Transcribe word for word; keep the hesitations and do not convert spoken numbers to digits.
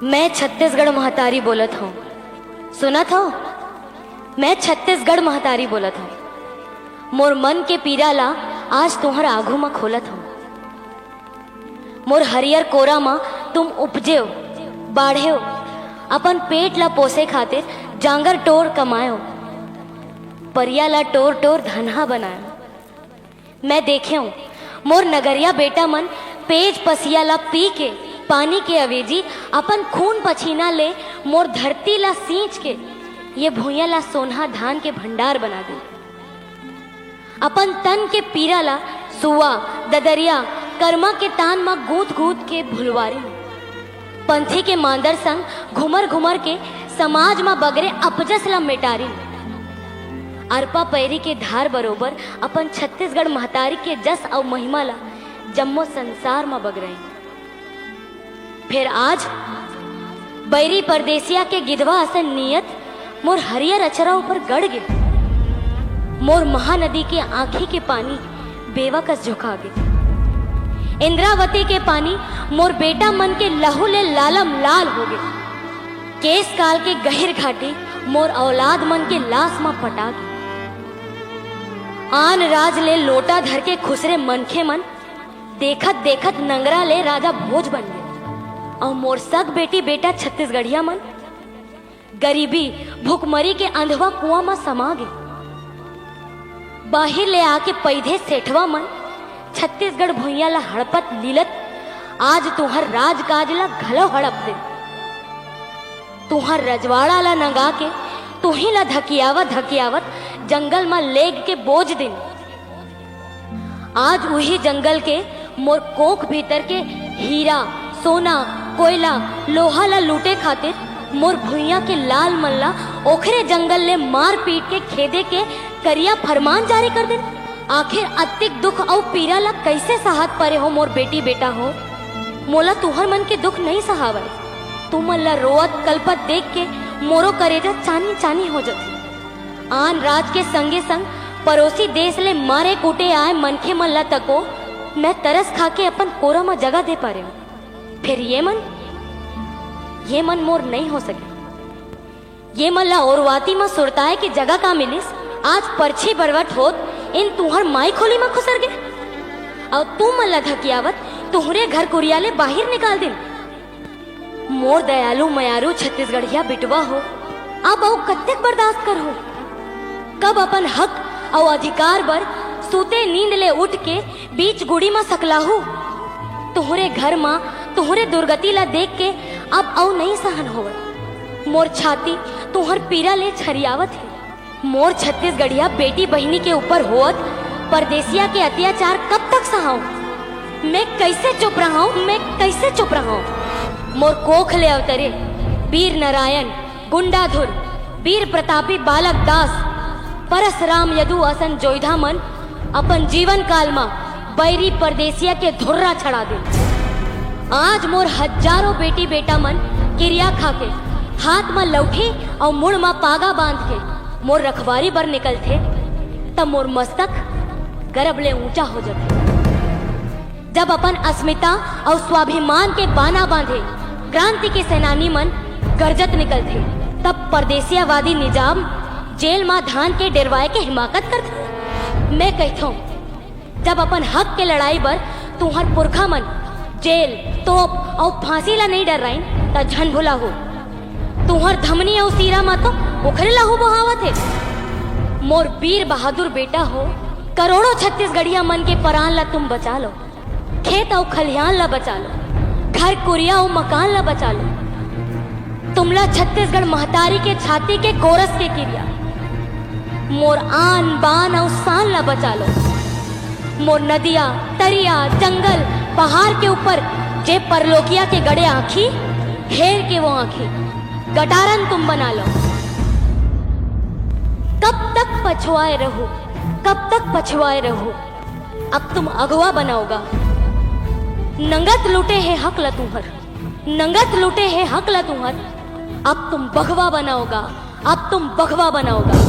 मैं छत्तीसगढ़ महतारी बोलत हूँ, सुनत हव? मैं छत्तीसगढ़ महतारी बोलत हूँ। मोर मन के पीरा ला आज तुहर आघू म खोलत हूँ। मोर हरियर कोरा म तुम उपजेव, बाढ़ेव, अपन पेट ला पोसे खातिर जांगर टोर कमाएव, परिया ला टोर टोर धनहा बनाएव। मैं देखेंव, मोर नगरिया बेटा मन पेज पसिया ला पी के, पानी के अवेजी अपन खून पसीना ले मोर धरती ला सींच के ये भुइयां ला सोनहा धान के भंडार बना दे। अपन तन के पीरा ला सुआ, ददरिया, करमा के तान म गूंथ गूंथ के भुलवारिन। पंथी के मांदर संग घुमर घुमर के समाज म बगरे अपजस ला मेटारिन। अरपा पैरी के धार बरोबर अपन छत्तीसगढ़ महतारी के जस अउ महिमा ला जम्मो संसार म बगराइन। फेर आज बैरी परदेसिया के गिधवा असन नियत मोर हरियर अचरा ऊपर गड़ गे। मोर महानदी के आंखी के पानी बेवा कस झोंका गे। इंद्रावती के पानी मोर बेटा मन के लहू ले लालम लाल हो गे। केस काल के गहिर घाटी मोर औलाद मन के लाश म पटा गे। आन राज ले लोटा धर के खुसरे मनखे मन देखत देखत नंगरा ले राजा भोज बन गे। अउ मोर सग बेटी बेटा छत्तीसगढ़िया मन गरीबी, भुखमरी के अंधवा कुआं म समा गे। बाहिर ले आके पैधे सेठवा मन छत्तीसगढ़ भुइयां ला हड़पत लीलत आज तुहर राजकाज ला घलो हड़प दे। तुहर रजवाड़ा ला नंगा के तुही ला धकियावत धकियावत जंगल म लेग के बोज दिन। आज उही जंगल के मोर कोख भीतर के हीरा, सोना, कोयला, लोहा ला लूटे खातिर मोर भुइयां के लाल मन ला ओखरे जंगल ले मार पीट के खेदे के करिया फरमान जारी कर दिन। आखिर अतिक दुख अउ पीरा ला कइसे सहात परे हो मोर बेटी बेटा हो? मोला तुहर मन के दुख नइ सहावय। तुमन ला रोवत कलपत देख के मोरो करेजा चानी चानी हो जथे। आन राज के संगे संग परोसी देश ले मारे कूटे आए मनखे मन ला तको मैं तरस खा के अपन कोरा म जगा दे पारेंव। फेर ये मन, ये मन मोर नइ हो सके। ये मन ला ओरवाती म सुरताए के जगा का मिलिस? आज परछी बरवट होत इन तुहर माई खोली म खुसर गे। अउ तुमन ला धकियावत तुहरे घर कुरिया ले बाहिर निकाल दिन। मोर दयालु मयारू छत्तीसगढ़िया बिटवा हो, अब अउ कत्तेक बर्दाश्त करहूं? कब अपन हक अउ अधिकार बर सूते नींद ले उठ के बीच गुड़ी म सकलाहू? तुहरे घर म तुहरे दुर्गति ला देख के अब अउ नइ सहन होवत। मोर छाती तुहर पीरा ले छरियावत हे। मोर छत्तीसगढ़िया बेटी बहिनी के ऊपर होवत परदेसिया के अत्याचार कब तक सहाऊं? मैं कइसे चुप रहूं? मैं कइसे चुप रहूं? मोर कोख ले अवतरे बीर नारायण, गुंडाधुर, बीर प्रतापी बालक दास, परसराम यदु असन जोइधा मन अपन जीवन काल म बैरी परदेसिया के धुर्रा छड़ा दे। आज मोर हजारों बेटी बेटा मन किरिया खा के हाथ म लौठी अउ मुड़ म पागा बांध के मोर रखवारी बर निकलथे, त मोर मस्तक गरब ले ऊंचा हो जथे। जब अपन अस्मिता अउ स्वाभिमान के बाना बांधे क्रांति के सेनानी मन गरजत निकलथे, तब परदेसियावादी निजाम जेल म धान के डेरवाए के हिमाकत करथे। मैं कहिथों, जब अपन हक के लड़ाई बर तुंहर पुरखा मन जेल, तोप अउ फांसी ला नइ डर्राइन, त झन भुलाहू, तुंहर धमनी अउ सीरा म तो ओखरे लहू बोहावत हे। मोर बीर बहादुर बेटा हो, करोड़ों छत्तीसगढ़िया मन के परान ला तुम बचा लो, खेत अउ खलिहान ला बचा लो, घर कुरिया अउ मकान ला बचा लो। तुमला छत्तीसगढ़ महतारी के छाती के गोरस के किरिया, मोर आन बान अउ शान ला बचा लो। मोर नदिया, तरिया, जंगल, पहाड़ के ऊपर जे परलोकिया के गड़े आंखी, हेर के वो आंखी गटारन तुम बना लो। कब तक पछुआए रहो, कब तक पछुआए रहो? अब तुम अगवा बनाओगा। नंगत लूटे हे हक ला तुंहर, नंगत लूटे हे हक ला तुंहर। अब तुम बघवा बनाओगा, अब तुम बघवा बनाओगा।